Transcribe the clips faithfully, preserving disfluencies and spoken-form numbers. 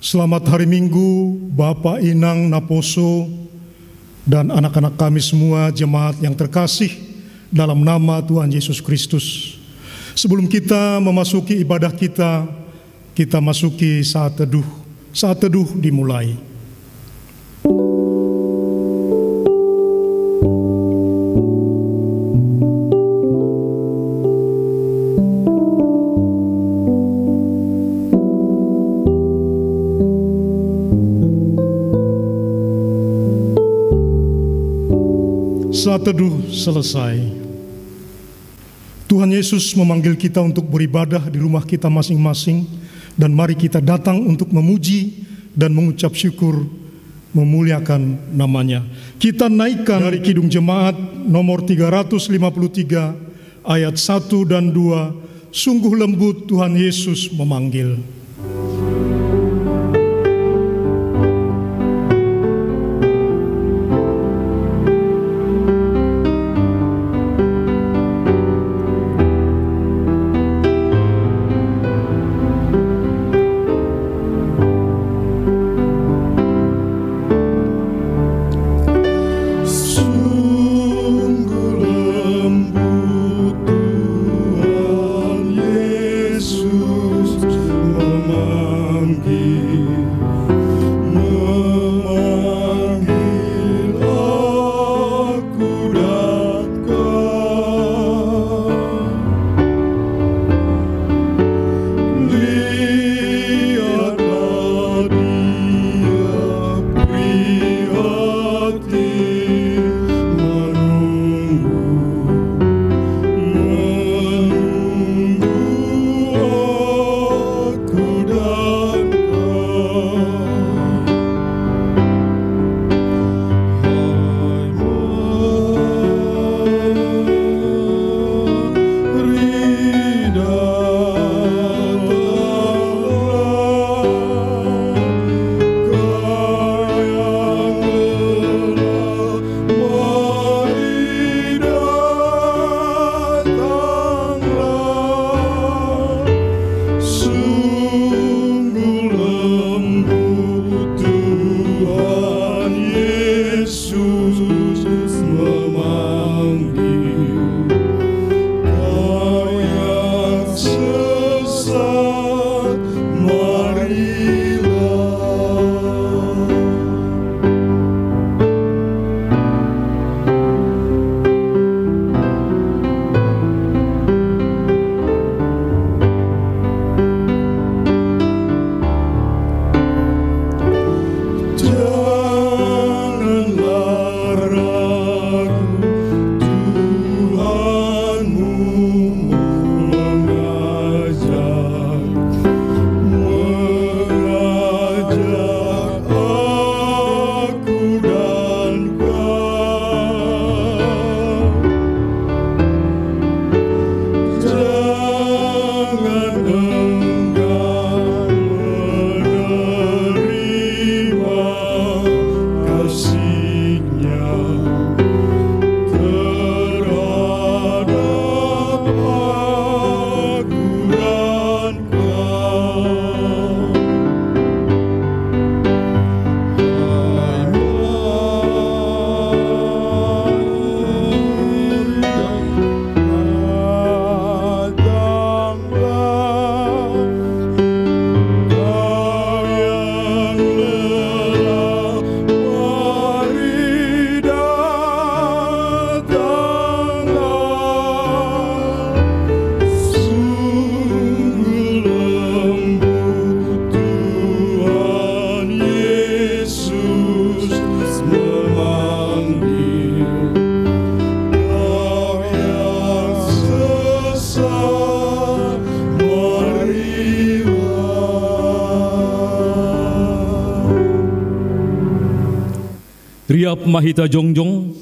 Selamat hari Minggu, Bapak, Inang, Naposo, dan anak-anak kami semua, jemaat yang terkasih dalam nama Tuhan Yesus Kristus. Sebelum kita memasuki ibadah kita, kita masuki saat teduh. Saat teduh dimulai. Saat teduh selesai. Tuhan Yesus memanggil kita untuk beribadah di rumah kita masing-masing, dan mari kita datang untuk memuji dan mengucap syukur, memuliakan nama-Nya. Kita naikkan dari Kidung Jemaat nomor tiga ratus lima puluh tiga, ayat satu dan dua, "Sungguh lembut Tuhan Yesus memanggil." Sungguh lembut Tuhan Yesus memanggil, memanggil aku dan kau. Lihatlah, Dia prihatin, menunggu, menunggu aku dan kau. Hai, mari datanglah, Kau yang lelah, mari datanglah. Sungguh lembut Tuhan Yesus memanggil. Kau yang sesat, marilah. Janganlah ragu, Tuhanmu mengajak, mengajak aku dan kau. Jangan enggan menerima kasih-Nya terhadap aku dan kau. Hai, mari datanglah. Kau yang lelah, mari datanglah. Sungguh lembut Tuhan Yesus memanggil. Kau yang sesat, marilah. Riap ma hita jongjong.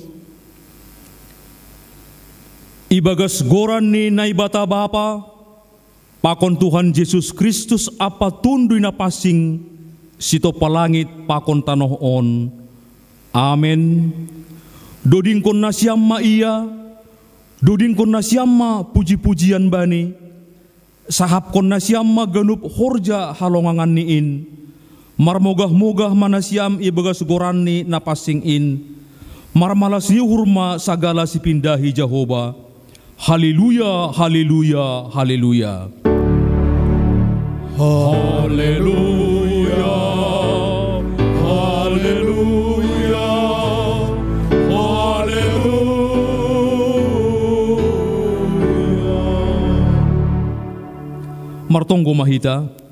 Ibagas goran ni Naibata Bapa, pakon Tuhan Jesus Kristus ampa Tonduy Napansing, sitompa langit pakon tanoh on. Amen. Dodingkon nasiam ma Ia, dodingkon nasiam ma puji-pujian Bani, sahapkon nasiam ma ganup horja halonganganNi in. Marmogah-mogah ma nasiam ibagas goranni na pansing in, marmalas ni uhur ma sagala sipindahi Jahoba. Haleluya, haleluya, haleluya. Haleluya, haleluya, haleluya. Martonggo ma hita.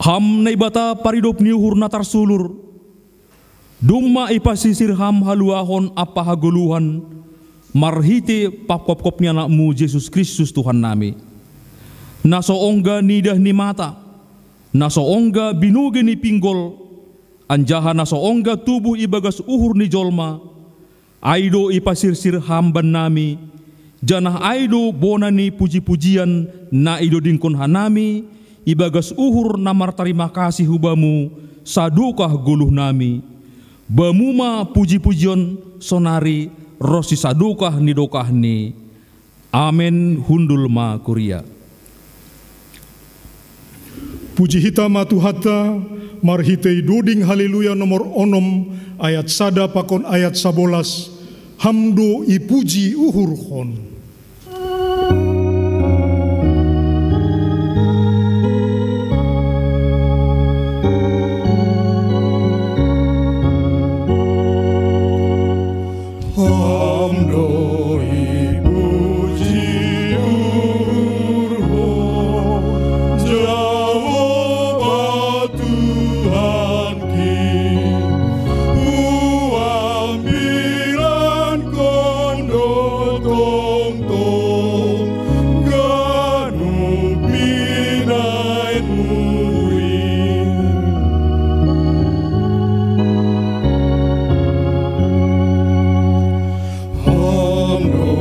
Ham Naibata paridop ni uhur na tarsulur, domma iparsisir ham haluahon ampa hagoluhan, marhite panghophop ni AnakMu Jesus Kristus Tuhannami. Na so ongga nidah ni mata, na so ongga binogei ni pinggol, anjaha na so ongga tubuh ibagas uhur ni jolma, ai do ipasirsir ham bannami, janah ai do bona ni puji-pujian na idodingkon hanami ibagas uhur na martarima kasih hu Bamu sadokah goluhnami. Bamu ma puji-pujion sonari ronsi sadokah ni dokahni. Amen. Hundul ma kuria. Puji hita ma Tuhanta, marhitei doding Haleluya nomor onom, ayat sada pakon ayat sabolas, Ham do ipuji uhurhon. Ham do ipuji uhurhon, Jahowa Tuhanki, huambilankon do tongtong ganup pinainMu in. Ham do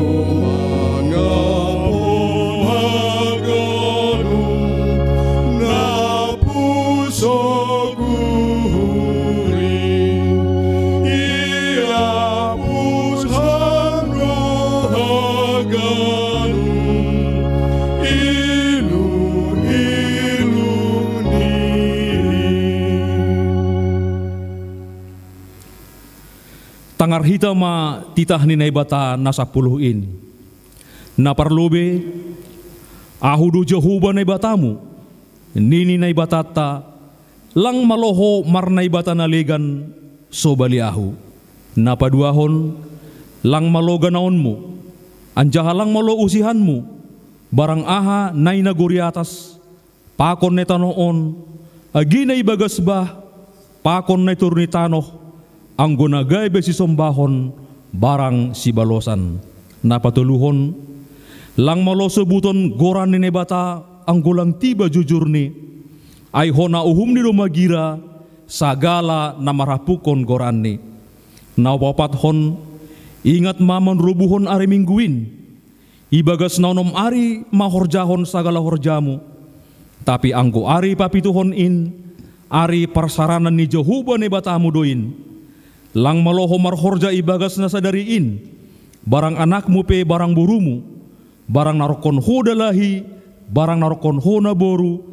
mangapul haganup na pusok uhur in, iapus Ham do haganup ilu-ilu ni Tangar hita ma titah ni Naibata na sapuluh in. Na parlobei, Ahu do Jahowa Naibatamu, nini Naibatanta, lang malo ho marnaibata na legan sobali Ahu. Na paduahon, lang malo ganaonmu, anjaha lang malo usihanmu, barang aha na i nagori atas, pakon na i tanoh on, age na ibagas bah, pakon na i toru ni tanoh, anggo na gabe sisombahon, barang sibalosan. Na patoluhon, lang malo sobuton goran ni Naibata, anggo lang tiba jujurni, ai hona uhumni do magira sagala na marhampunghon goranni. Na paopathon, ingat ma manrobuhon ari Minggu in. Ibagas na onom ari ma horjahon sagala horjamu. Tapi anggo ari papituhon in, ari parsaranan ni Jahowa Naibatamu do in. Lang malo ho marhorja ibagas na sadari in, barang anakmu pe barang borumu, barang na rongkon ho dalahi, barang na rongkon ho naboru,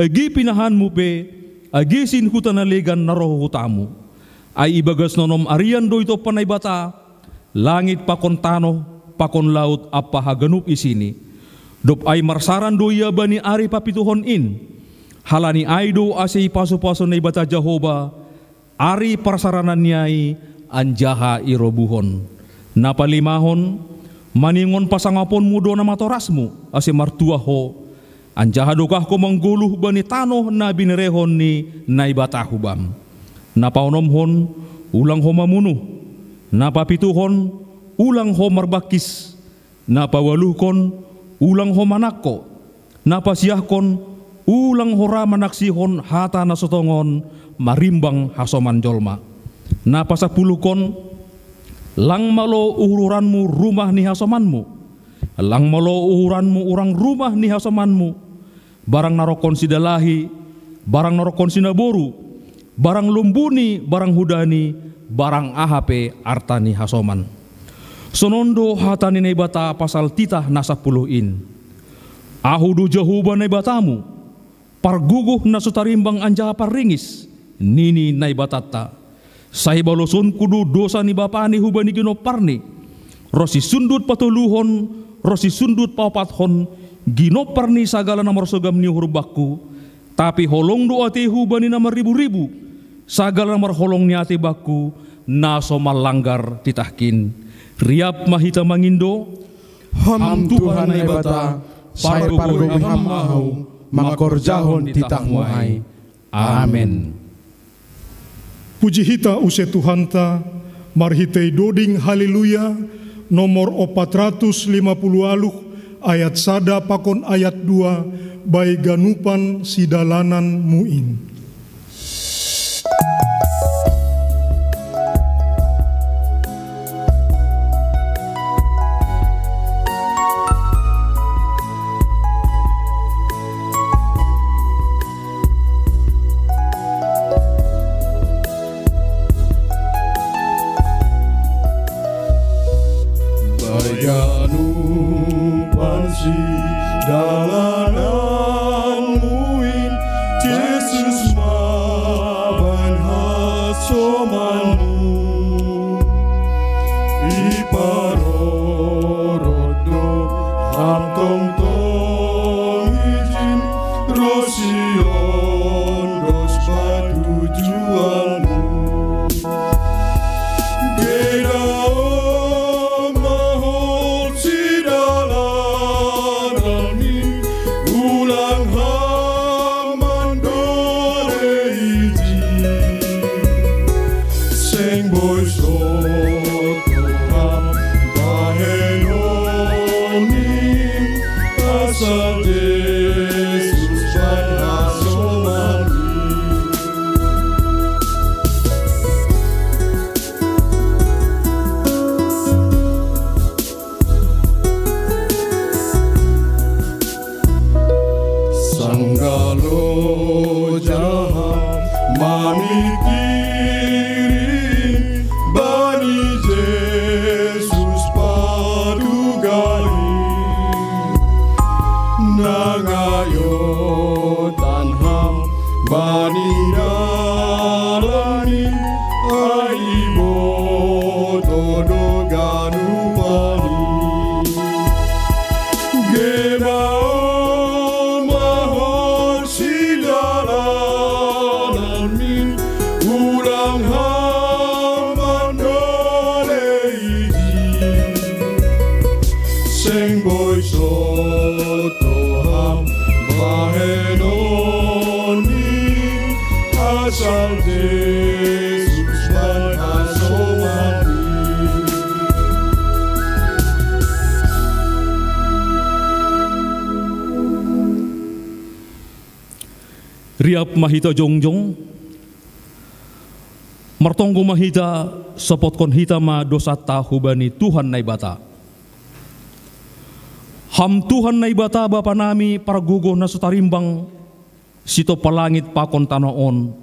age pinahanmu pe, age sian huta na legan na ro hu hutamu. Ai ibagas na onom arian do itompa Naibata langit pakon tanoh, pakon laut ampa haganup isini. Dob ai marsaran do ia bani ari papituhon in. Halani ai do ase ipasu-pasu Naibata Jahowa ari parsarananni ai anjaha irobuhon. Na palimahon, maningon pasangaponmu do na matorasmu, ase martuah ho, anjaha dokah ho manggoluh bani tanoh na binerehon ni Naibata hu bam. Na paonomhon, ulang ho mamunuh. Na papituhon, ulang ho marbangkis. Na paualuhkon, ulang ho manangko. Na pasiahkon, ulang ho ra manaksihon hata na so tongon marimbang hasoman jolma. Na pasampuluhkon, lang malo uhuranmu rumah ni hasomanmu. Lang malo uhuranmu urang rumah ni hasomanmu, barang na rongkon sidalahi, barang na rongkon sinaboru, barang lombuni, barang hudani, barang aha pe arta ni hasoman. Sonon do hata ni Naibata pasal titah na sapuluh in. Ahu do Jahowa Naibatamu, Pargogoh na so tarimbang anjaha parringis, nini Naibatanta. Sai balosonku do dosa ni bapani hubani ginomparni, ronsi sundut patoluhon, ronsi sundut paopathon, ginompar ni sagala na marsogam ni uhur bangku, tapi holong do ateihu bani na marriburibu, sagala na marholong ni atei bangku, na so manlanggar titahkin. Riap ma hita mangindo. Ham Tuhan Naibata, sai pargogohi Ham ma ahu, mangkorjahon titah-Mu ai. Amen. Puji hita use Tuhanta, marhitei doding Haleluya, nomor opat ratus lima puluh waluh, ayat sada pakon ayat dua, bai ganupan sidalananmu in. Baianu pansi dalananmu in, Jesus, maban hasomanmu. Iparorot do Ham tongtong ijin, ronsi ondos patujuanmu. Gedao ma horsi dalananmi, ulang Ham mandolei ijin. Seng boi soto Ham bahenonmi, asal Jesus bahen hasomanmi. Sanggalo ja Ham mamingkiri, bani Jesus patugah i. Nangayotan Ham bani dalan i, ai iboto do ganupan i. Gedao ma horsi dalananmi, ulang Ham mandolei ijin. Seng boi soto Ham bahenonmi, asal Jesus bahen hasomanmi. Riap ma hita jongjong. Martonggo ma hita, sopotkon hita ma dosanta hubani Tuhan Naibata. Ham Tuhan Naibata, Bapanami, pargogoh na so tarimbang, sitompa langit pakon tanoh on.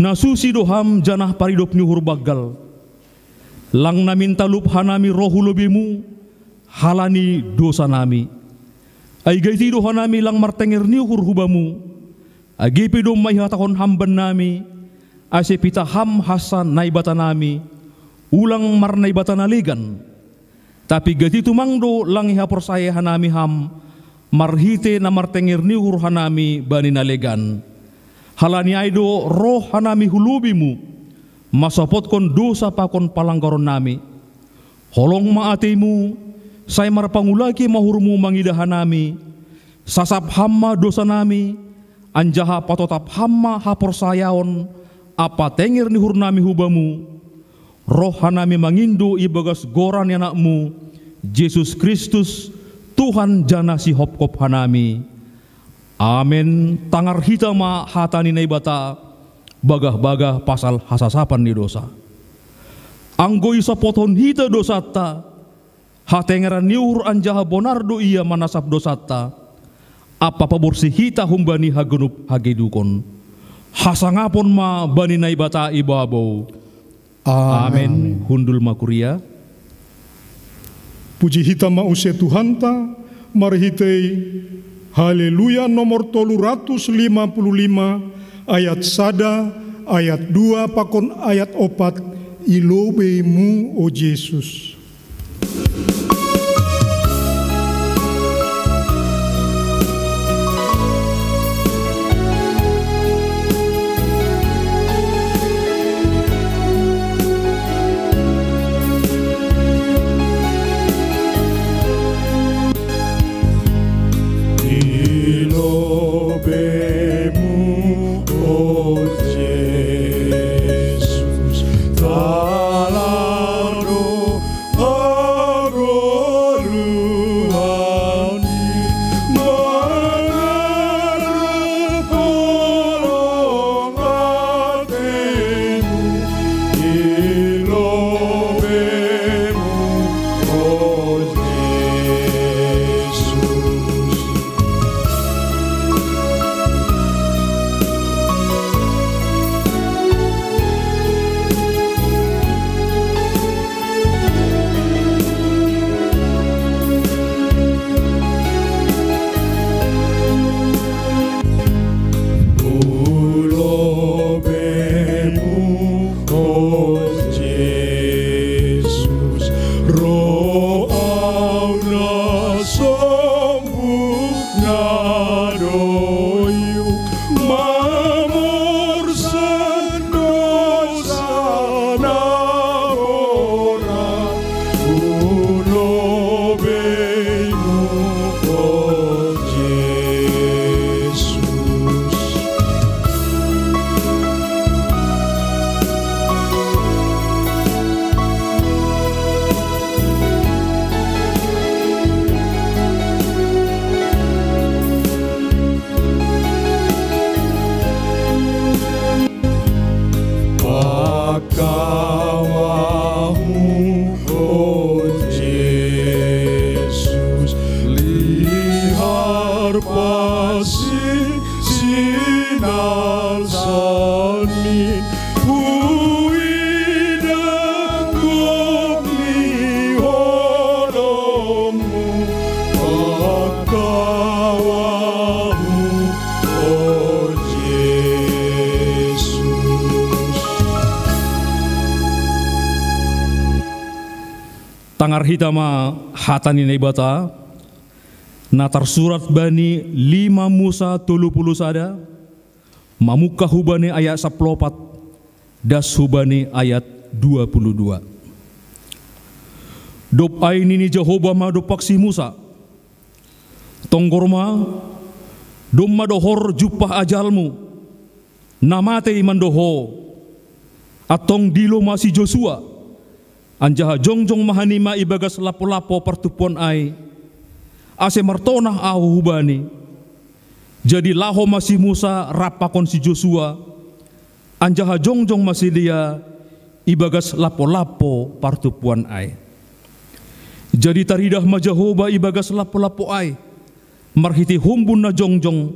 Na susi do Ham janah paridop ni uhur banggal. Lang namin talup hanami roh hu lobei-Mu, halani dosanami. Ai gati do hanami lang martenger ni uhur hu Bamu, age pe domma ihatahon Ham bannami, ase pitah Ham hansa Naibatanami, ulang marnaibata na legan. Tapi gati tumang do lang ihaporsayai hanami Ham, marhitei na martenger ni uhur hanami bani na legan. Halani ai do roh hanami hu lobei-Mu, mansopotkon dosa pakon palanggaronnami. Holong ma atei-Mu, sai marpangulaki ma uhur-Mu mangidah hanami, sasap Ham ma dosanami, anjaha patotap Ham ma haporsayaon ampa tenger ni uhurnami hu Bamu, roh hanami mangindo ibagas goran ni Anak-Mu, Jesus Kristus, Tuhan janah sihopkop hanami. Amen. Tangar hita ma hata ni Naibata, bagah-bagah pasal hasasapan ni dosa. Anggo isopothon hita dosanta, hatengeran ni uhur anjaha bonar do Ia manasap dosanta, ampa paborsih hita humbani haganup hagedukon. Hasangapon ma bani Naibata ibabo. Amen. Amen. Hundul ma kuria. Puji hita ma use Tuhanta, marhitei Haleluya nomor tolu ratus lima puluh lima, ayat sada, ayat dua pakon ayat opat. I lobeimu, o Jesus. I lobeimu, o Jesus, talano hagoluhan i, mangarap holong ateimu, i lobeimu, o Jesus. I lobeimu, o Jesus, ro au na sombut na doiuk, mamorsan dosa na borat, i lobeimu, o Jesus. Pakawahu, o Jesus, lihar pasi sinalsal min, huida gok ni holongmu, pakawahu, o Jesus. Tangar hita ma hata ni Naibata, na tarsurat bani lima Musa tolu puluh sada, mamungka hubani ayat saplopat, das hubani ayat dua puluh dua. Dob ai nini Jahowa ma dompak si Musa: Tonggor ma, domma dohor jumpah ajalmu, na matei mando ho. Antong dilo ma si Josua, anjaha jongjong ma hanima ibagas lampo-lampo partumpuan ai, ase martonah ahu hubani. Jadi laho ma si Musa rap pakon si Josua, anjaha jongjong ma sidea ibagas lampo-lampo partumpuan ai. Jadi taridah ma Jahowa ibagas lampo-lampo ai, marhitei hombun na jongjong,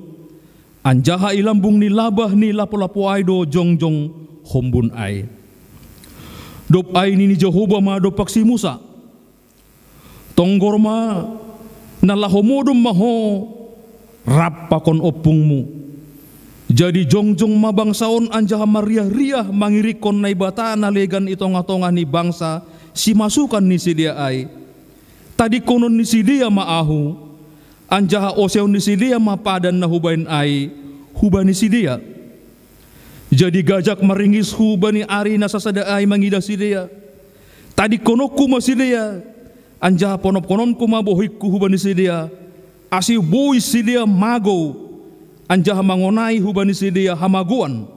anjaha i lambung ni labah ni lampo-lampo ai do jongjong hombun ai. Dob ai nini Jahowa ma dompak si Musa: Tonggor ma, na laho modom ma ho rap pakon ompungmu. Jadi jongjong ma bangsa on anjaha marriah-riah mangirikkon Naibata na legan i tongah-tongah ni bangsa simasukan ni sidea ai. Tadingkonon ni sidea ma ahu, anjaha oseon ni sidea ma padan na hubahen ai hubani sidea. Jadi gajak maringis hubani ari na sasada ai mangidah sidea. Tadingkononku ma sidea, anjaha ponopkononku ma bohingku hubani sidea, ase bois sidea magou, anjaha mangonai hubani sidea hamagoan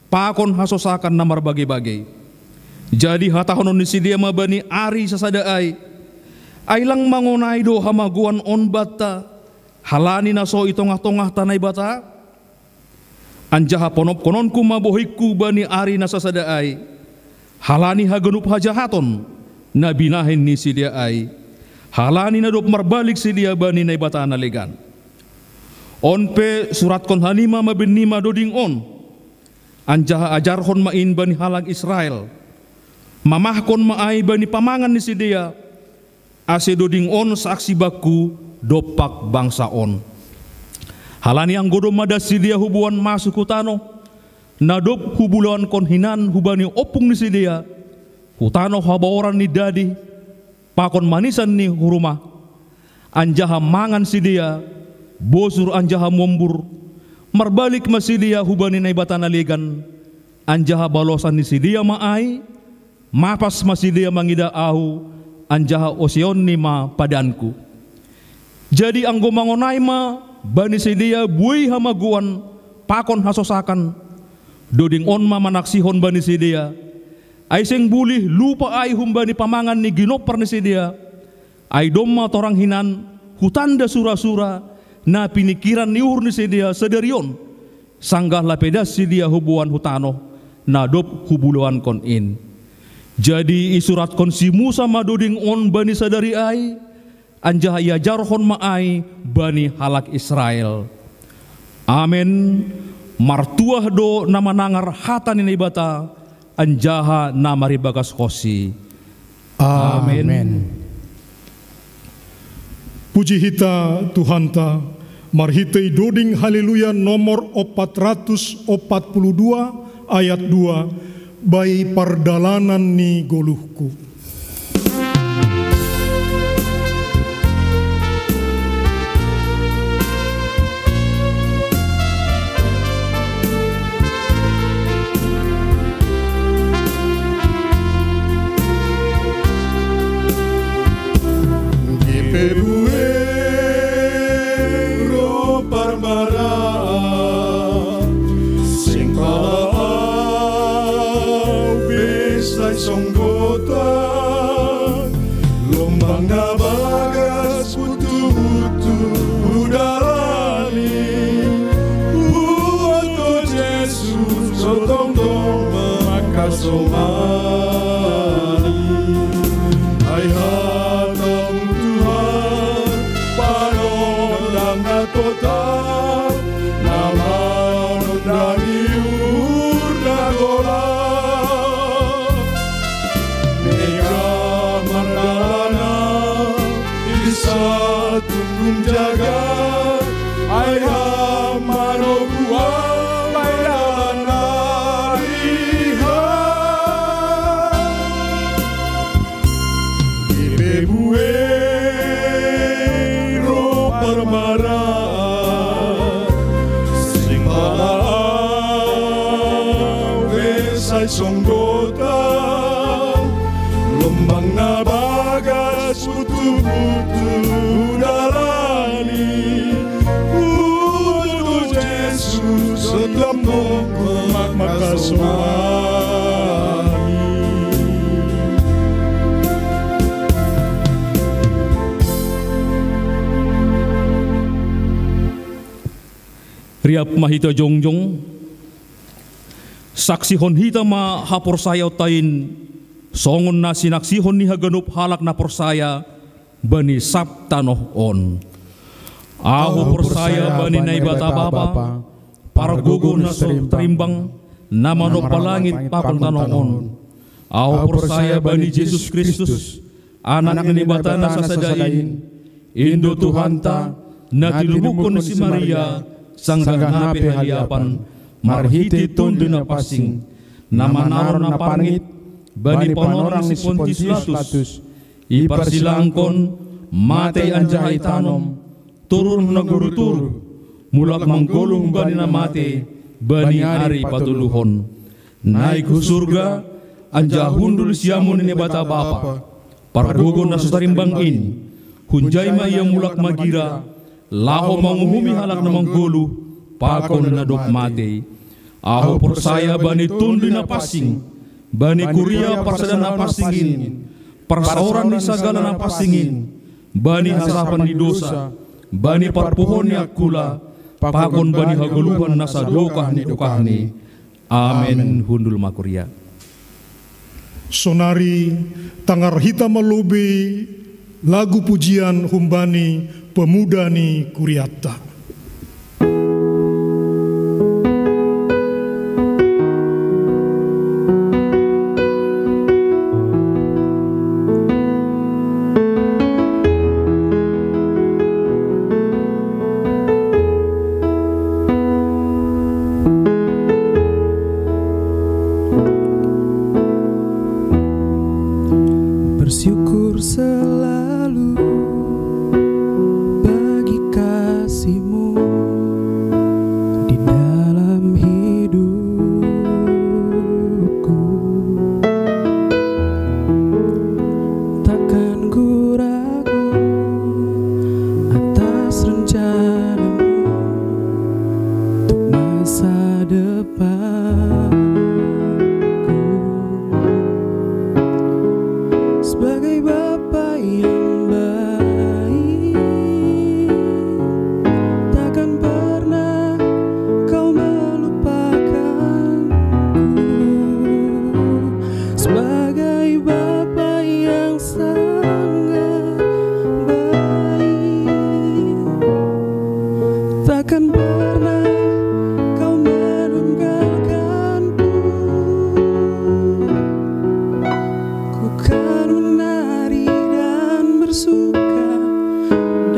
pakon hasosakan na marbage-bage. Jadi hatahonon ni sidea ma bani ari sasada ai: Ai lang mangonai do hamagoan on banta, halani na so i tongah-tongahta Naibata? Anjaha ponopkononku ma bohingku bani ari na sasada ai, halani haganup hajahaton na binahen ni sidea ai, halani na dob marbalik sidea bani Naibata na legan. On pe suratkon hanima ma bennima doding on, anjaha ajarhon ma in bani halak Israel. Mamahkon ma ai bani pamangan ni sidea, ase doding on saksi bangku dompak bangsa on. Alani anggo domma das sidea huboan masuk hu tanoh, na dob hubulahonkon hinan hubani ompung ni sidea, hu tanoh habaoran ni dadi, pakon manisan ni huruma, anjaha mangan sidea, bosur anjaha mombur, marbalik ma sidea hubani Naibata na legan, anjaha balosan ni sidea ma ai, mapas ma sidea mangidah ahu, anjaha oseonni ma padanku. Jadi anggo mangonai ma bani sidea buei hamagoan pakon hasosakan, doding on ma manaksihon bani sidea, ai seng bulih lupa ai humbani pamangan ni ginompar ni sidea, ai domma torang hinan hutanda sura-sura na piningkiran ni uhur ni sidea sadari on, sanggah lape das sidea huboan hu tanoh, na dob hubulahonkon in. Jadi isuratkon si Musa ma doding on bani sadari ai, anjaha iajarhon ma ai bani halak Israel. Amen. Martuah do na manangar hata ni Naibata, anjaha na maribagashonsi. Amen. Amen. Puji hita Tuhanta, marhitei doding Haleluya nomor opat ratus opat puluh dua ayat dua, bai pardalanan ni goluhku. Di pe buei ro parmaraan, seng pala au be sai songgota, lombang na bagas butubutu hudalani, buat do Jesus so tongtong mangkasomani. Ai hatamu Tuhan, panondang na totap, na manondangi uhur na golap. Mega mardalana di satunggun jagat, ai Ham ma noguan mardalana di Ham. Di pe buei ro parmaraan, seng pala au be sai songgota, lombang na bagas butubutu hudalani, buat do Jesus so tongtong mangkasomani. Riap ma hita jongjong, saksihon hita ma haporsayaonta in, songon na sinaksihon ni haganup halak na porsaya bani sab tanoh on. Ahu porsaya bani Naibata Bapa, pargogo na so tarimbang, na manompa langit pakon tanoh on. Ahu porsaya bani Jesus Kristus, Anak ni Naibata na sasada in, in do Tuhanta, na tinubuhon ni si Maria sanggah na pe haliapan, marhitei Tonduy Napansing, na manaron na parngit bani panorang ni si Pontius Pilatus, iparsilangkon, matei anjaha itanom, toru nagoru toru, mulak manggoluh bani na mate bani ari patoluhon. Naik hu surga, anjaha hundul siamun ni Naibata Bapa, pargogo na so tarimbang in, hunjai ma Ia mulak magira, laho manguhumi halak na manggoluh pakon na dob matei. Ahu porsaya bani Tonduy Napansing, bani kuria parsada na pansing in, parsaoran ni sagala na pansing in, bani hasapan ni dosa, bani parpuhoon ni angkula, pakon bani hagoluhan na sadokah ni dokahni. Amen. Hundul ma kuria. Sonari tangar hita ma lobei lagu pujian humbani pemuda ni kurianta. masa depanku. Sebagai Bapa yang baik, takkan pernah Kau melupakanku. Sebagai Bapa yang sangat baik, takkan pernah Kau meninggalkanku. Ku kan menari dan bersuka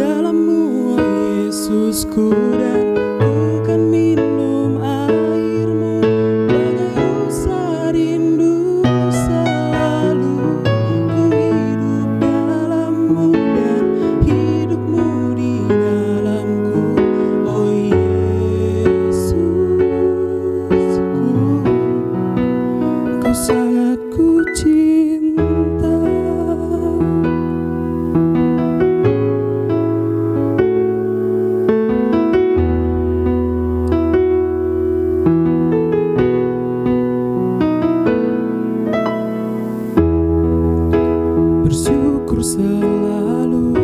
dalam-Mu, oh Yesusku, dan ku kan minum air-Mu. Bagai rusa rindu selalu, ku hidup dalam-Mu dan hidup-Mu di dalamku, oh Yesusku. Kau sangat ku cinta. Bersyukur selalu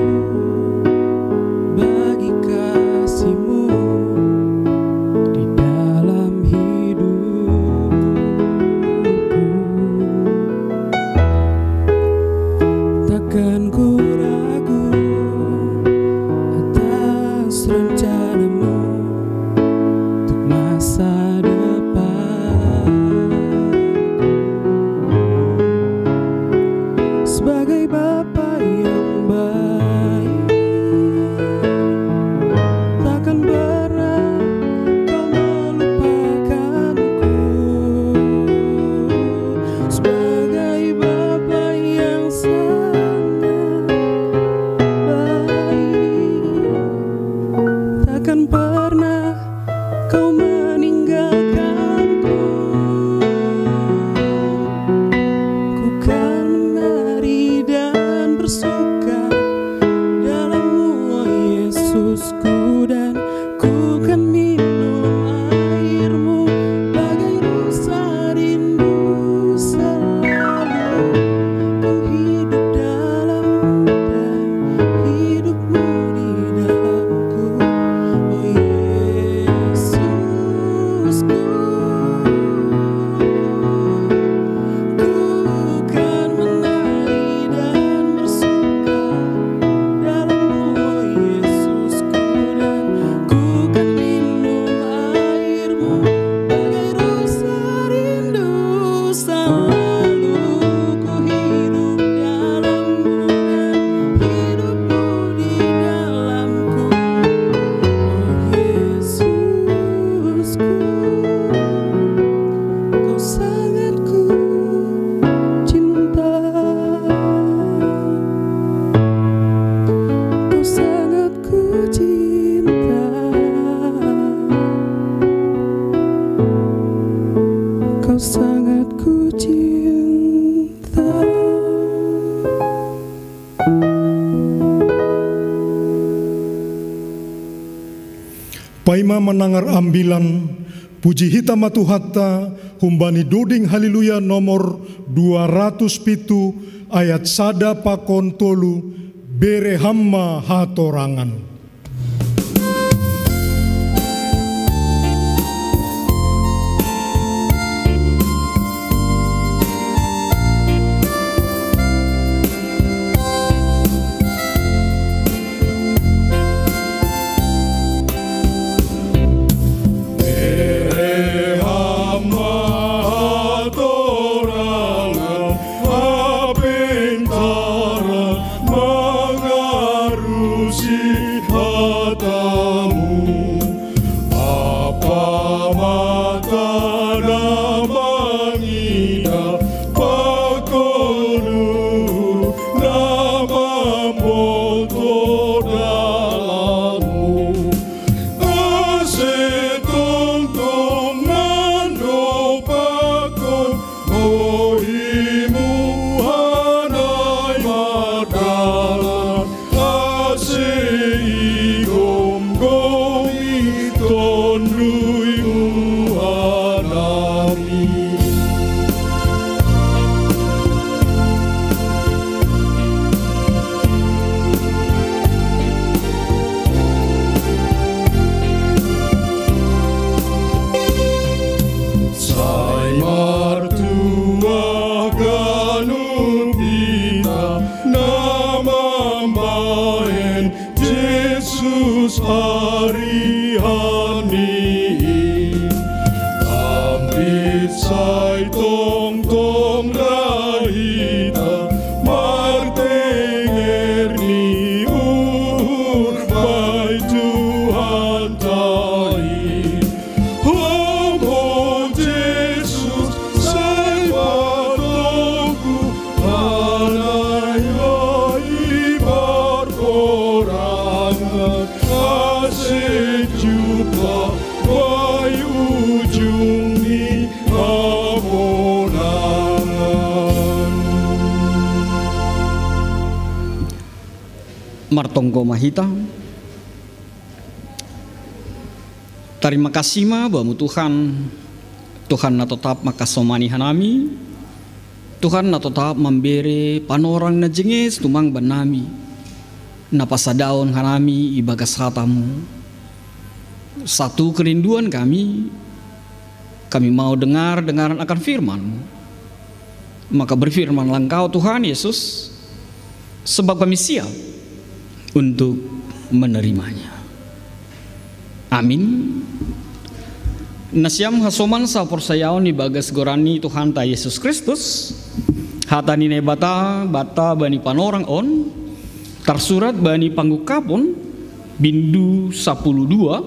bagi kasih-Mu di dalam hidupku. Takkan ku ragu atas rencana-Mu untuk masa depan. Sebagai Bapa yang baik, takkan pernah Kau melupakanku. Sebagai Bapa yang sangat baik, takkan pernah Kau meninggalkanku. Ku kan menari dan bersuka dalam-Mu, oh Yesusku, dan ku kan minum air-Mu bagai rusa rindu selalu. Ku hidup dalam-Mu dan hidup-Mu di dalamku, oh Yesusku. Ku kan menari dan bersuka dalam-Mu, oh Yesusku, dan ku kan minum air-Mu bagai rusa rindu selalu. Ku hidup dalam-Mu dan hidup-Mu di dalamku, oh Yesusku. Kau sangat ku cinta. Kau sangat ku cinta. Kau sangat ku cinta. Paima manangar ambilan puji hita ma Tuhanta humbani doding Haleluya nomor dua ratus pitu ayat sada pakon tolu, bere Ham ma hatorangan. Mangarusi hatamu, Bapa mata na mangida, pakonu na mamboto dalamu. Ase tongtong mando pakon bohimu hanai mardalan, ase igomgomi tonduimu Martonggo ma hita. Tarima kasi ma bamu Tuhan, Tuhan na totap makasomani hanami, Tuhan na totap mambere panorang na jenges tumang banami, na pasadaon hanami ibagas hatamu. Satu kerinduan kami, kami mau dengar dengaran akan firman-Mu. Maka berfirmanlah Engkau Tuhan Yesus, sebab kami siap untuk menerimanya. Amin. Nasiam hasoman saporsayaon ibagas goran ni Tuhanta Yesus Kristus, hata ni Naibata banta bani panorang on, tarsurat bani Pangungkapon, bindu sapuluh dua,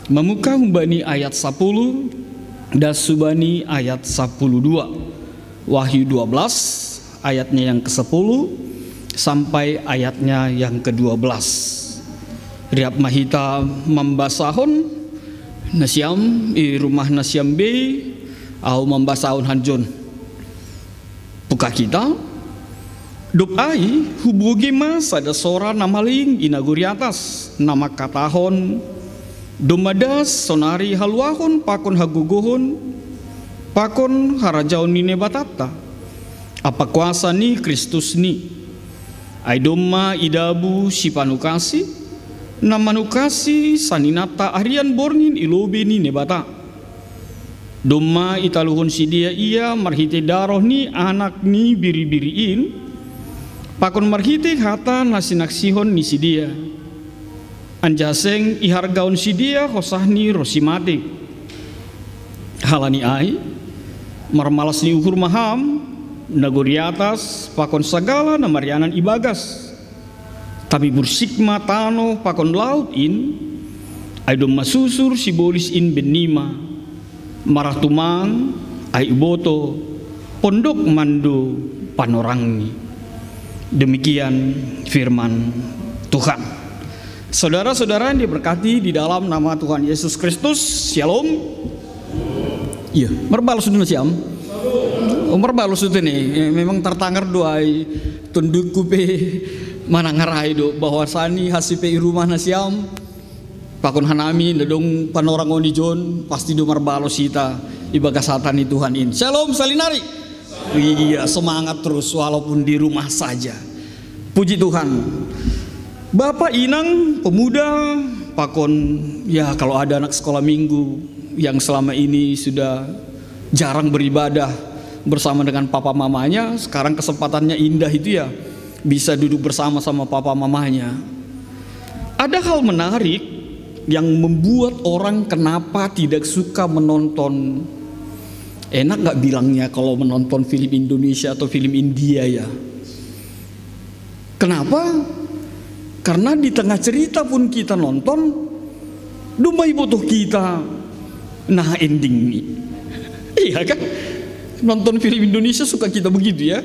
mamuka humbani ayat sapuluh, das hubani ayat sapuluh dua. Wahyu dua belas, ayatnya yang kesepuluh sampai ayatnya yang kedua belas. Riap ma hita mambasahon, nasiam i rumah nasiam bei, ahu mambasahon hanjon. Puka hita. Dob ai hubogei ma sada sora na maling i nagori atas, na mangkatahon: Domma das sonari haluahon pakon hagogohon pakon harajaon ni Naibatanta, ampa kuasa ni Kristusni. Ai domma idabu Sipanukasi, na manukasi saninanta arian borngin i lobei ni Naibata. Domma italuhon sidea Ia marhitei daroh ni Anak ni Biri-biri in, pakon marhitei hata na sinaksihon ni sidea. Anjaha seng ihargahon sidea hosahni ronsi matei. Halani ai, marmalas ni uhur ma ham, nagori atas pakon sagala na marianan ibagas. Tapi bursik ma tanoh pakon laut in, ai domma susur sibolis in bennima. Marah tumang, ai iboto, pondok mando panorangni. Demikian firman Tuhan. Saudara-saudara yang diberkati di dalam nama Tuhan Yesus Kristus, Shalom. Iya, marbalos do nasiam. Oh, marbalos do tene. Eh, memang tartangar do ai, tondukku pe manangar ai do, bahwasani hasi pe i rumah nasiam pakon hanami na dong panorang on ijon, pasti do marbalos hita ibagas hata ni Tuhan in. Shalom salinari. Iya, semangat terus walaupun di rumah saja. Puji Tuhan. Bapak, inang, pemuda, pakon, ya, kalau ada anak sekolah minggu yang selama ini sudah jarang beribadah bersama dengan papa mamanya, sekarang kesempatannya indah itu, ya, bisa duduk bersama sama papa mamanya. Ada hal menarik yang membuat orang kenapa tidak suka menonton, enak nggak bilangnya kalau menonton film Indonesia atau film India, ya? Kenapa? Karena di tengah cerita pun kita nonton, domma ibotoh hita naha endingni. Iya kan? Nonton film Indonesia suka kita begitu, ya.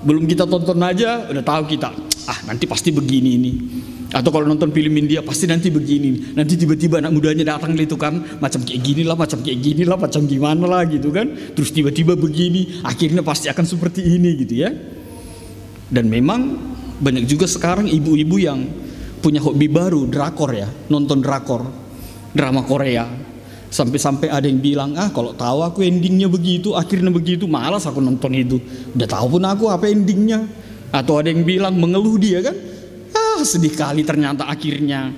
Belum kita tonton aja udah tahu kita, ah, nanti pasti begini ini. Atau kalau nonton film India, pasti nanti begini. Nanti tiba-tiba anak mudanya datang gitu kan, macam kayak gini lah, macam kayak gini lah, macam gimana lah gitu kan. Terus tiba-tiba begini, akhirnya pasti akan seperti ini gitu, ya. Dan memang banyak juga sekarang ibu-ibu yang punya hobi baru, drakor, ya, nonton drakor, drama Korea. Sampai-sampai ada yang bilang, "Ah, kalau tahu aku endingnya begitu, akhirnya begitu, malas aku nonton itu. Udah tahu pun aku apa endingnya." Atau ada yang bilang, mengeluh dia kan, "Ah, sedih kali ternyata akhirnya,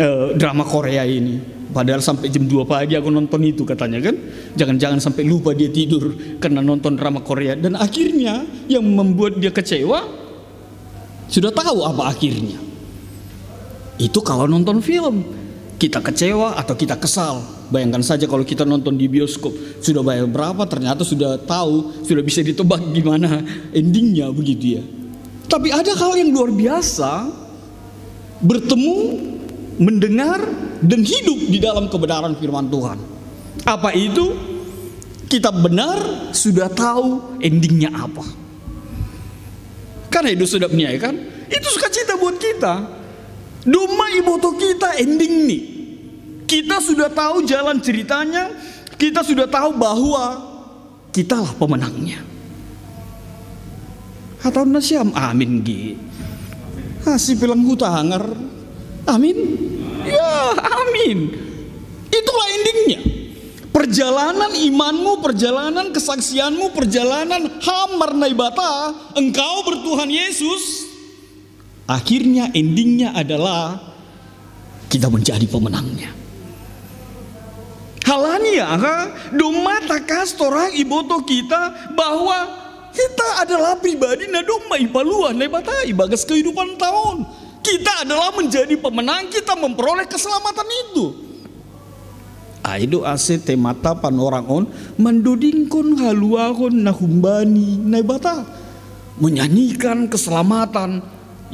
eh, drama Korea ini. Padahal sampai jam dua pagi aku nonton itu," katanya kan. Jangan-jangan sampai lupa dia tidur karena nonton drama Korea. Dan akhirnya yang membuat dia kecewa, sudah tahu apa akhirnya. Itu kalau nonton film, kita kecewa atau kita kesal. Bayangkan saja kalau kita nonton di bioskop, sudah bayar berapa, ternyata sudah tahu, sudah bisa ditebak gimana endingnya begitu, ya. Tapi ada hal yang luar biasa, bertemu, mendengar, dan hidup di dalam kebenaran firman Tuhan. Apa itu? Kita benar sudah tahu endingnya apa. Karena itu sudah punya, ya kan? Itu sukacita buat kita. Domma ibotoh hita endingni. Kita sudah tahu jalan ceritanya, kita sudah tahu bahwa kitalah pemenangnya. Hatahon nasiam amin ge. Kasih bilang hutangar. Amin. Ya, amin. Itulah endingnya. Perjalanan imanmu, perjalanan kesaksianmu, perjalanan hamar naibata, engkau bertuhan Yesus, akhirnya endingnya adalah kita menjadi pemenangnya. Halanya, ha? Domma takas torang iboto kita bahwa kita adalah pribadi na domma ipalua naibata ibagas kehidupan taon. Kita adalah menjadi pemenang, kita memperoleh keselamatan itu. Ai do ase temata panorang on mandodingkon haluahon na humbani naibata, menyanyikan keselamatan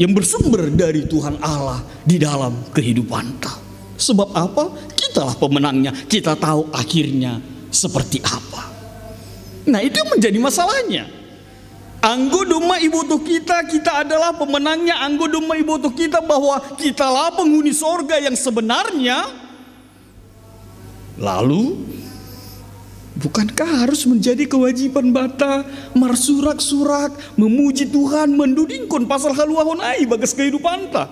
yang bersumber dari Tuhan Allah di dalam kehidupanta. Sebab apa? Kitalah pemenangnya. Kita tahu akhirnya seperti apa. Nah, itu yang menjadi masalahnya. Anggo domma iboto kita, kita adalah pemenangnya. Anggo domma iboto kita bahwa kitalah penghuni sorga yang sebenarnya. Lalu, bukankah harus menjadi kewajiban bata marsurak-surak, memuji Tuhan, mandodingkon pasal haluahon ai bagas kehidupanta?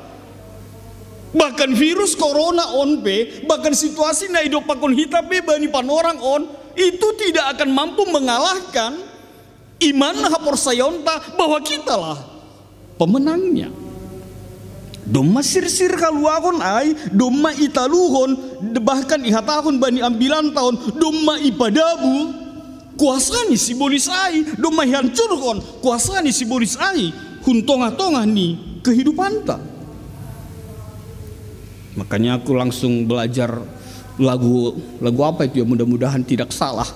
Bahkan virus corona on pe, bahkan situasi na idopakon hita pe bani panorang on, itu tidak akan mampu mengalahkan iman haporsayaonta bahwa kitalah pemenangnya. Domma sirsir haluahon ai, domma italuhon, bahkan ihatahon bani ambilanta on, domma ipadabu, kuasa ni sibolis ai, domma ihancurhon kuasa ni sibolis ai hun tongah-tongah ni kehidupanta. Makanya aku langsung belajar lagu, lagu apa itu ya, mudah-mudahan tidak salah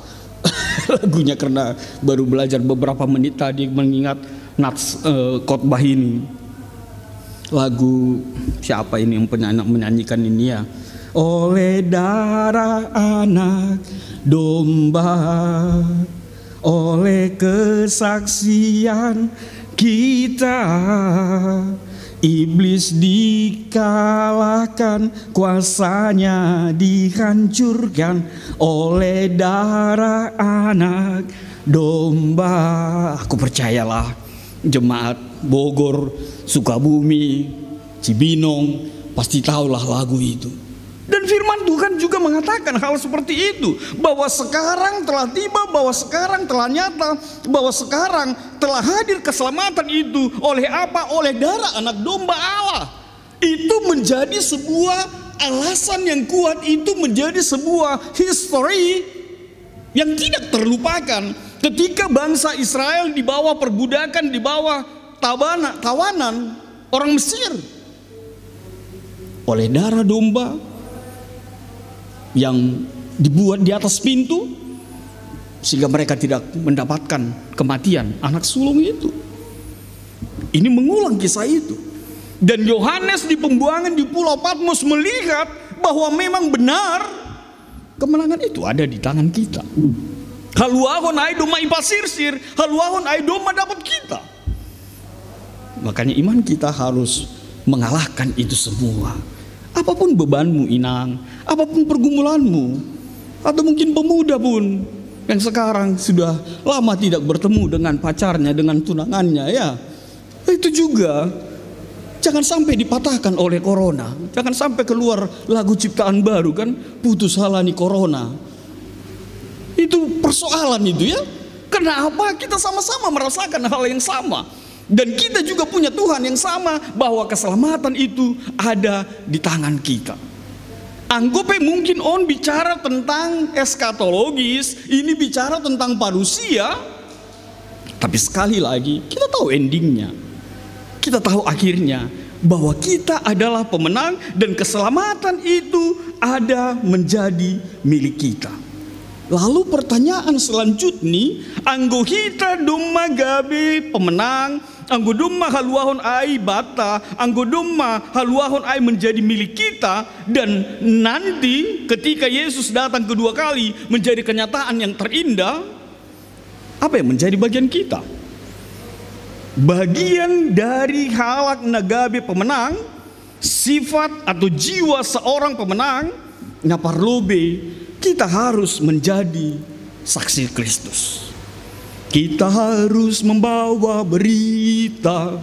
lagunya, karena baru belajar beberapa menit tadi mengingat nats eh, khotbah ini. Lagu siapa ini yang penyanyi, menyanyikan ini ya? Oleh darah anak domba, oleh kesaksian kita, iblis dikalahkan, kuasanya dihancurkan oleh darah anak domba. Aku percayalah, jemaat Bogor, Sukabumi, Cibinong, pasti tahulah lagu itu. Dan firman Tuhan juga mengatakan hal seperti itu, bahwa sekarang telah tiba, bahwa sekarang telah nyata, bahwa sekarang telah hadir keselamatan itu. Oleh apa? Oleh darah anak domba Allah. Itu menjadi sebuah alasan yang kuat, itu menjadi sebuah history yang tidak terlupakan. Ketika bangsa Israel di bawah perbudakan, di bawah tabana, tawanan orang Mesir, oleh darah domba yang dibuat di atas pintu, sehingga mereka tidak mendapatkan kematian anak sulung itu. Ini mengulang kisah itu. Dan Yohanes di pembuangan di Pulau Patmos melihat bahwa memang benar kemenangan itu ada di tangan kita. Haluahon ai domma ipasirsir, haluahon ai domma dapot kita. Makanya iman kita harus mengalahkan itu semua. Apapun bebanmu, inang, apapun pergumulanmu, atau mungkin pemuda pun yang sekarang sudah lama tidak bertemu dengan pacarnya, dengan tunangannya, ya. Itu juga jangan sampai dipatahkan oleh corona. Jangan sampai keluar lagu ciptaan baru kan, putus halani corona. Itu persoalan itu ya. Kenapa kita sama-sama merasakan hal yang sama? Dan kita juga punya Tuhan yang sama, bahwa keselamatan itu ada di tangan kita. Anggo pe mungkin on bicara tentang eskatologis, ini bicara tentang parusia. Tapi sekali lagi, kita tahu endingnya. Kita tahu akhirnya bahwa kita adalah pemenang dan keselamatan itu ada menjadi milik kita. Lalu pertanyaan selanjutnya, anggo hita domma gabe pemenang, anggo domma haluahon ai banta, anggo domma haluahon ai menjadi milik kita, dan nanti ketika Yesus datang kedua kali menjadi kenyataan yang terindah, apa yang menjadi bagian kita? Bagian dari halak na gabe pemenang, sifat atau jiwa seorang pemenang, na parlobei kita harus menjadi saksi Kristus. Kita harus membawa berita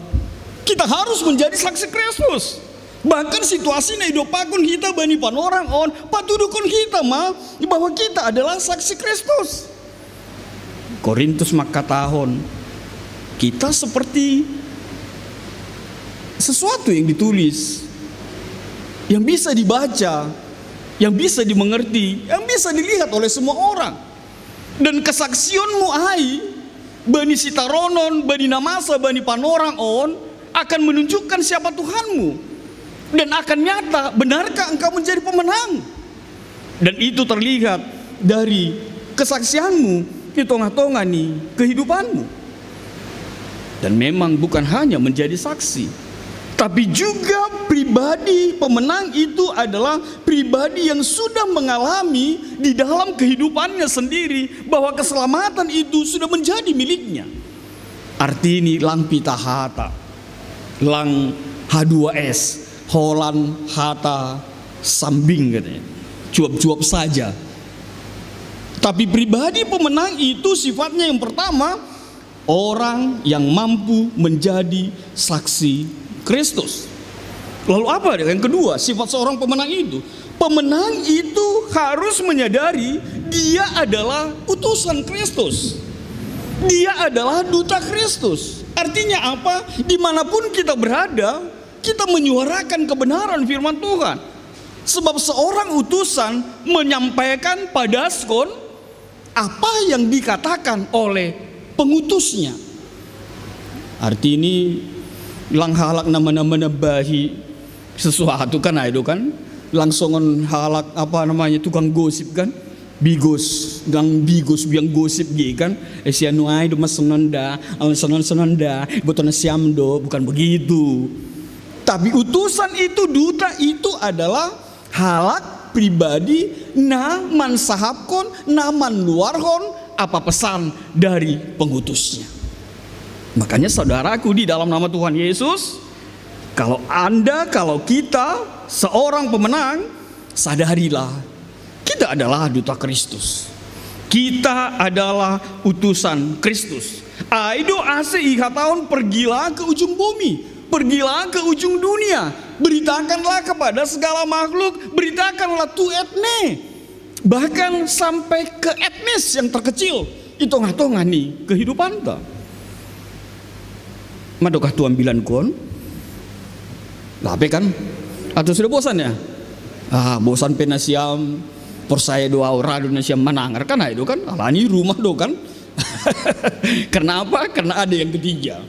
Kita harus menjadi saksi Kristus. Bahkan situasi na idopakkon kita bani panorang on, patudukon kita ma bahwa kita adalah saksi Kristus. Korintus mangkatahon, kita seperti sesuatu yang ditulis, yang bisa dibaca, yang bisa dimengerti, yang bisa dilihat oleh semua orang. Dan kesaksionmu ai bani sitaronon, bani na masa bani panorang on akan menunjukkan siapa Tuhanmu dan akan nyata benarkah engkau menjadi pemenang. Dan itu terlihat dari kesaksianmu di tengah-tengah ni kehidupanmu. Dan memang bukan hanya menjadi saksi, tapi juga pribadi pemenang itu adalah pribadi yang sudah mengalami di dalam kehidupannya sendiri bahwa keselamatan itu sudah menjadi miliknya. Arti ini lang pitahata, lang H dua S, holan hata sambing katanya. Cuap-cuap saja. Tapi pribadi pemenang itu sifatnya yang pertama, orang yang mampu menjadi saksi Kristus. Lalu apa yang kedua sifat seorang pemenang itu? Pemenang itu harus menyadari dia adalah utusan Kristus. Dia adalah duta Kristus. Artinya apa? Dimanapun kita berada, kita menyuarakan kebenaran firman Tuhan. Sebab seorang utusan menyampaikan padaskon apa yang dikatakan oleh pengutusnya. Arti ini lang halak nama-nama nebahi sesuatu kan, itu kan langsungan halak apa namanya tukang gosip kan, bigos, gang bigos biang gosip gitu kan. Eh, si anu ai do mas senonda, awan senon senonda, botona siam do, bukan begitu. Tapi utusan itu, duta itu adalah halak pribadi na mansahapkon, na manluarhon apa pesan dari pengutusnya. Makanya saudaraku di dalam nama Tuhan Yesus, kalau Anda, kalau kita seorang pemenang, sadarilah kita adalah duta Kristus. Kita adalah utusan Kristus. Ai do ase ihatahon pergilah ke ujung bumi, pergilah ke ujung dunia, beritakanlah kepada segala makhluk, beritakanlah tu et ne. Bahkan sampai ke etnis yang terkecil di tengah-tengah ni kehidupan ta. Madokah tu ambilankon? Lape kan? Atau sudah bosan ya? Ah, bosan pe na siam, porsaya do au ra do na siam manangar kan, ai do kan? Alani rumah do kan? Karena apa? Karena ada yang ketiga.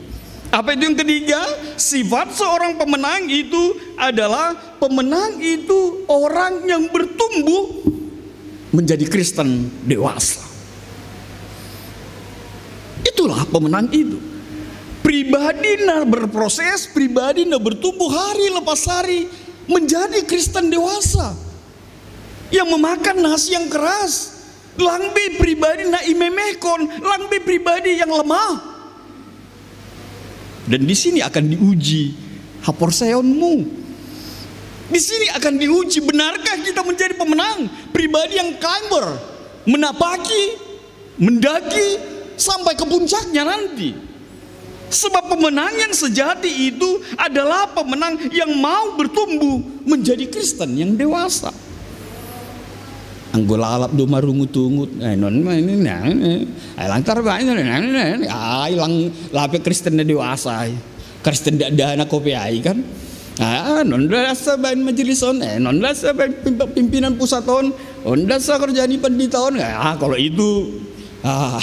Apa itu yang ketiga? Sifat seorang pemenang itu adalah, pemenang itu orang yang bertumbuh menjadi Kristen dewasa. Itulah pemenang itu. Pribadi na berproses, pribadi na bertumbuh hari lepas hari menjadi Kristen dewasa. Yang memakan nasi yang keras, lang be pribadi na imemehkon, lang be pribadi yang lemah. Dan di sini akan diuji haporsayaonmu. Di sini akan diuji, benarkah kita menjadi pemenang, pribadi yang climber, menapaki, mendaki sampai ke puncaknya nanti. Sebab pemenang yang sejati itu adalah pemenang yang mau bertumbuh menjadi Kristen yang dewasa. Anggo lalap do marungut-ungut, eh, non ma ini, nah, ini. Ai lang tarbaen, nah, nah, nah. Ai lang lape Kristen na dewasa ai. Kristen dak dana kopi ai kan. Ah, non dak asa baen majelis on, eh, non dak asa baen pimp-, pimpinan pusat on, on dak asa kerja ni pendeta on. Ah, kalau itu, ah,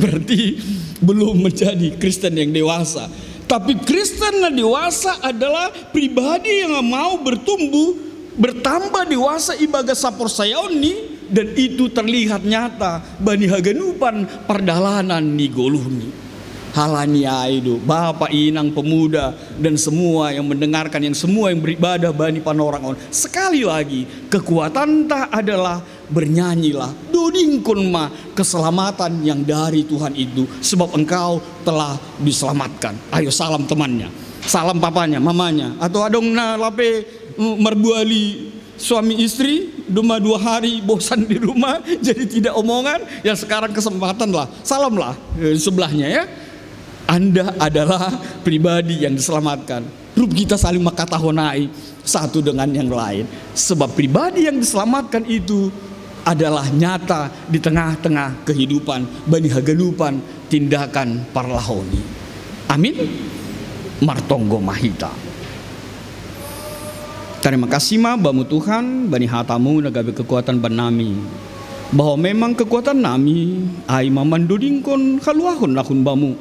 berarti belum menjadi Kristen yang dewasa. Tapi Kristen na dewasa adalah pribadi yang mau bertumbuh, bertambah dewasa ibagas saporsayaon ni, dan itu terlihat nyata bani haganupan pardalanan ni goluh ni. Halani ai do, bapa, inang, pemuda, dan semua yang mendengarkan, yang semua yang beribadah bani panorang on. Sekali lagi, kekuatan ta adalah bernyanyilah, dodingkon ma keselamatan yang dari Tuhan itu, sebab engkau telah diselamatkan. Ayo salam temannya, salam papanya, mamanya, atau adong na lape, mm, marbuali suami istri, cuma dua hari bosan di rumah, jadi tidak omongan, ya sekarang kesempatan lah, salam lah, eh, sebelahnya ya. Anda adalah pribadi yang diselamatkan. Rup kita saling makatahonai satu dengan yang lain. Sebab pribadi yang diselamatkan itu adalah nyata di tengah-tengah kehidupan bani haganupan tindakan parlahoni. Amin. Martonggo ma hita. Tarima kasih ma Bamu Tuhan, bani hatamu na gabe kekuatan bannami. Bahwa memang kekuatan nami ai ma mandodingkon haluahon na hun Bamu.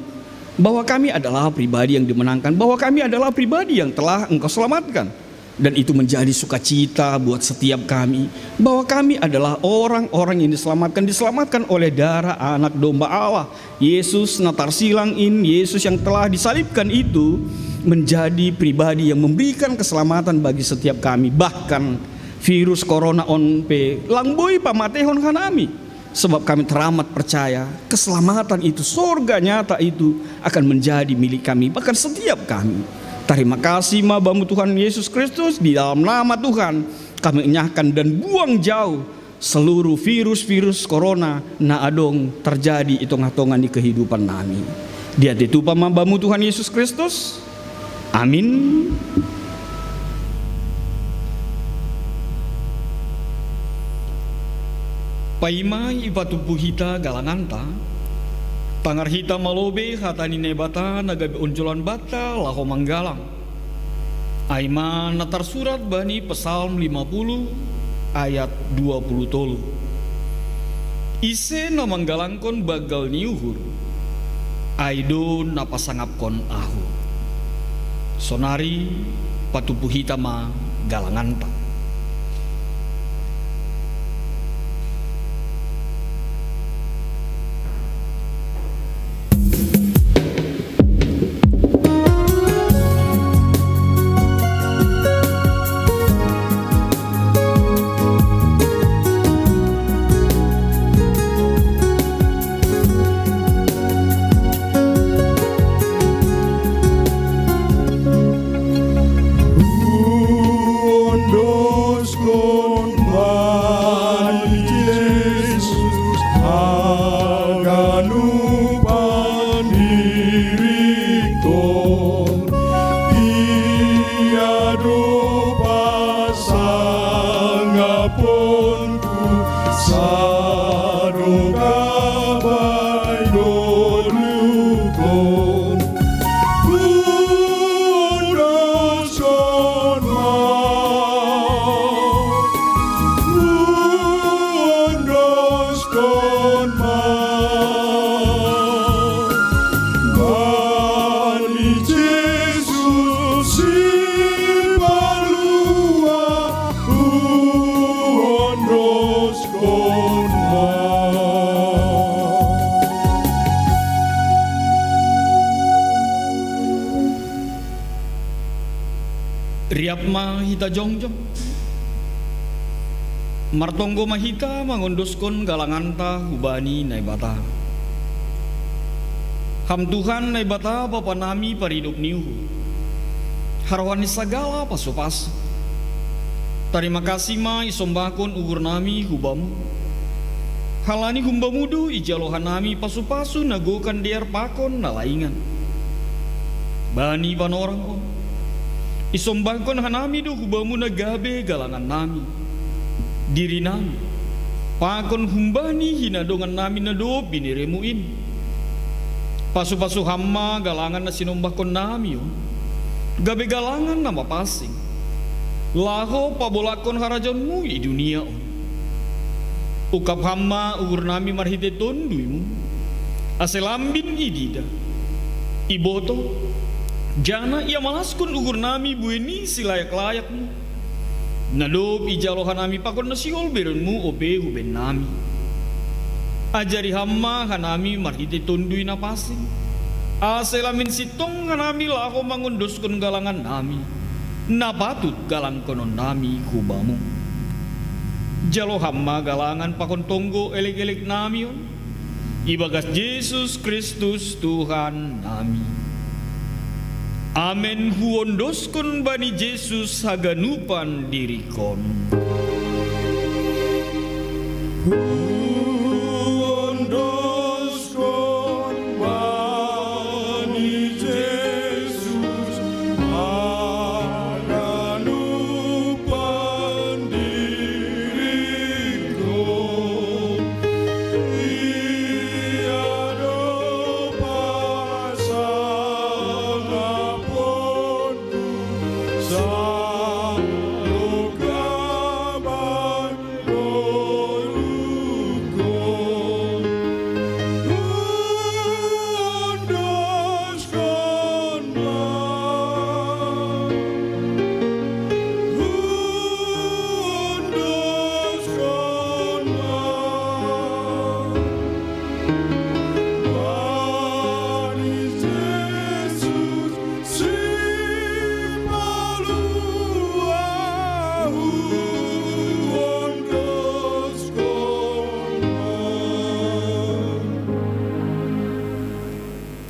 Bahwa kami adalah pribadi yang dimenangkan, bahwa kami adalah pribadi yang telah Engkau selamatkan. Dan itu menjadi sukacita buat setiap kami, bahwa kami adalah orang-orang yang diselamatkan, diselamatkan oleh darah Anak Domba Allah, Yesus na tarsilang in, Yesus yang telah disalibkan itu menjadi pribadi yang memberikan keselamatan bagi setiap kami. Bahkan virus corona on pe lang boi pamatehon hanami. Sebab kami teramat percaya, keselamatan itu, sorga nyata itu akan menjadi milik kami, bahkan setiap kami. Terima kasih ma Bamu Tuhan Yesus Kristus, di dalam nama Tuhan kami enyahkan dan buang jauh seluruh virus-virus corona na adong terjadi i tongah-tongah ni kehidupan nami. Diatei tupa ma Bamu Tuhan Yesus Kristus. Amin. Paima ipatupu hita galanganta, tangar hita ma lobei hata ni Naibata na gabe onjolan banta laho manggalang. Ai ma na tarsurat bani Psalm lima puluh ayat dua puluh tolu. Ise na manggalangkon banggal ni uhur, ai do na pasangapkon ahu. Sonari patupu hita ma galanganta. Ondoskon bani Jesus haganupan dirikon, Ia do pasangaponku sadokah bainondukon. Ondoskon ma, ondoskon ma bani Jesus Sipalua, ondoskon ma. Riap ma hita jongjong. Martonggo ma hita mangondoskon galanganta hubani Naibata. Ham Tuhan Naibata Bapa nami paridop ni uhur, harohan ni sagala pasupasu. Tarima kasih ma isombahkon uhur nami hu Bamu. Halani humbamu do ijalo hanami pasupasu na gokan dear pakon na laingan. Bani panorang on, isombahkon hanami do hubamu na gabe galangan nami, diri nami, pakon humbani hinadongan nami na dob bineremu in. Pasupasu ham ma galangan na sinombahkon nami on, gabe galangan na mapansing, laho pabolangkon harajaonmu i dunia on. Ungkap ham ma uhur nami marhitei tonduymu, ase lambin idida, iboto, janah iamalaskon uhur nami buei ni silayak-layakmu, na dob ijalo hanami pakon na sihol berenmu ope huben nami. Ajari ham ma hanami marhitei tonduy na pansing, ase lambin sintong hanami laho mangondoskon galangan nami, na patut galangkonon nami hu Bamu. Jalo ham ma galangan pakon tonggo elek-elek nami on, ibagas Jesus Kristus Tuhan nami. Amen. Huondoskon bani Jesus haganupan dirikon. Huondoskon bani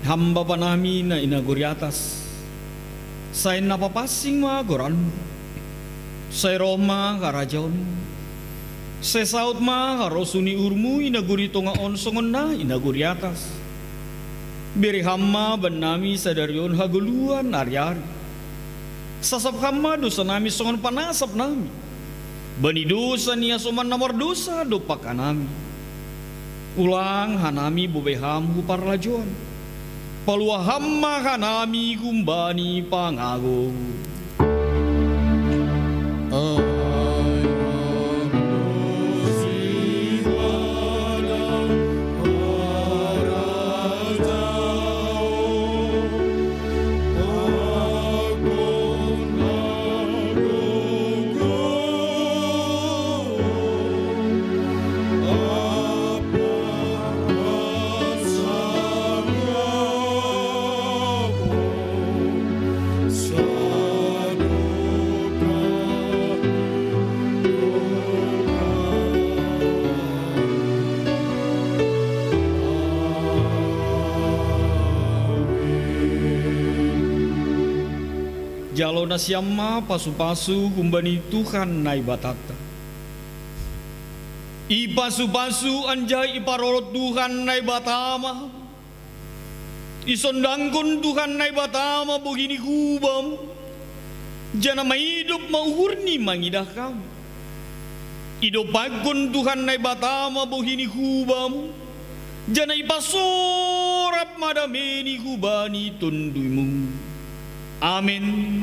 Ham Bapa nami na i nagori atas, sai na papansing ma goranmu, sai roh ma harajaonmu, sai saut ma harosuh ni uhurmu i nagori tonga on songon na i nagori atas. Bere Ham ma bannami sadari on hagoluhan ari-ari. Sasap Ham ma dosanami songon panasap nami bani dosa ni hasoman na mardosa dompak hanami. Ulang hanami bobai Ham hu parlajouan. Palua Ham ma hanami humbani pangago. Jalo nasiam ma pasu-pasu humbani Tuhan Naibatanta. Ipasupasu anjaha iparorot Tuhan Naibata ma. Isondangkon Tuhan Naibata ma bohi ni hubamu, janah maidop ma uhurni mangidah kam. Idompakkon Tuhan Naibata ma bohi ni hubamu, janah ipasorap ma dameni hubani tonduymu. Amen.